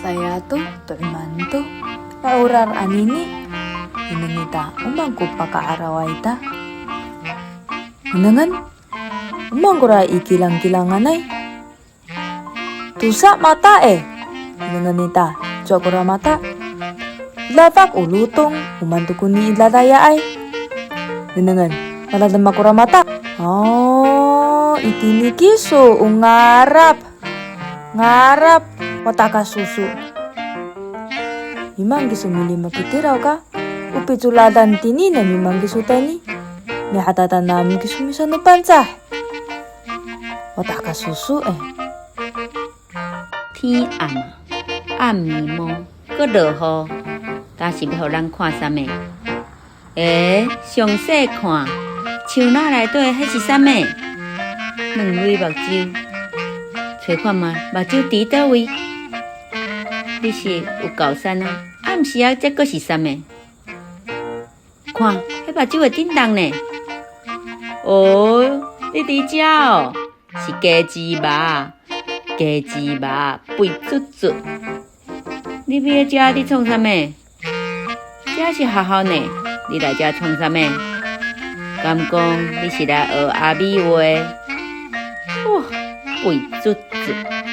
Saya tu tu'man tu maurar anini inengita umangku pakaaraw ita. Nenengen umangku ra ikilang-kilang anay. Tusa mata eh. Nenengen ita cua mata. Lavak ulutong umantu kuni idladaya ay. Nenengen maladama kura mata. Oh, itini kisu ungarap. Ngarap wataka susu. Imang kisu mili makitiraw ka. Upitsuladan tini na mimang kisu tani. Mihatatan namin kisu misano pansa. Wataka susu eh. 天暗啊，暗暝暝，閣落雨，敢是欲予咱看啥物？欸，詳細看，樹林內底彼是啥物？兩蕊目睭，揣看覓，目睭佇佗位？你是有夠瘦啊？暗時仔這閣是啥物？看，彼目睭會振動呢？哦，你佇遮哦，是雞舌肉，雞舌肉肥嘟嘟。你佇遮佇創啥物？這是學校呢，你來遮創啥物？敢講你是來學阿美話？哇，肥嘟嘟。